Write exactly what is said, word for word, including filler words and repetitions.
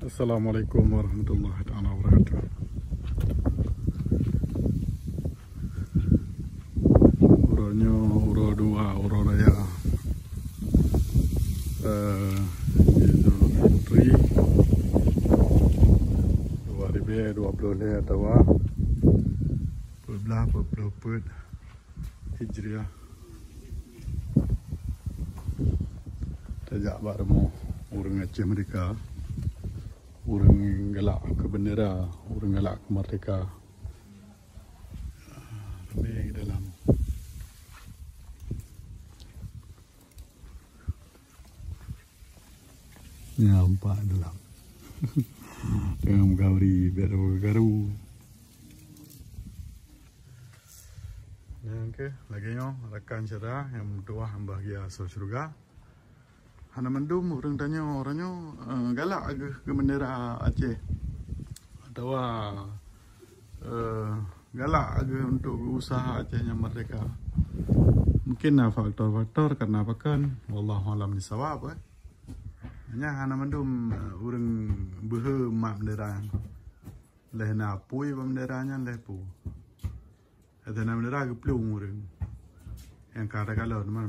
Assalamualaikum warahmatullahi taala wabarakatuh. Uroe nyoe, uroe dua, uroe raya, eh, Idul Fitri dua ribu dua puluh lhèe atawa peuet blah peuet ploh peuet Hijriah. Tajak bak rumoh ureueng Aceh Merdeka, ureueng galak keu bendera, ureueng galak keu merdeka. Ramé dalam. Ya, nampak dalam. Tengah meugauri biar garu. Nyang keuh lagèe nyoe, rakan syedara nyang meutuwah nyang bahgia asoe syeuruga. Hana mandum ureueng tanyoe, uroe nyoe, eh, galak geuh keu bendera Aceh. Atawa, eh, galak geuh untuk geuuseuha Aceh nyang merdeka. Mungkin na faktor-faktor karena pakon, wallahu alam bisawab, eh. Nyan hana mandum, eh, ureueng beuhe mat bendera nyan. Lheuh na apui bak bendera nyan, lheuh peue. Ateueh na bendera geuplueng ureueng. Nyang ka takalon teuma.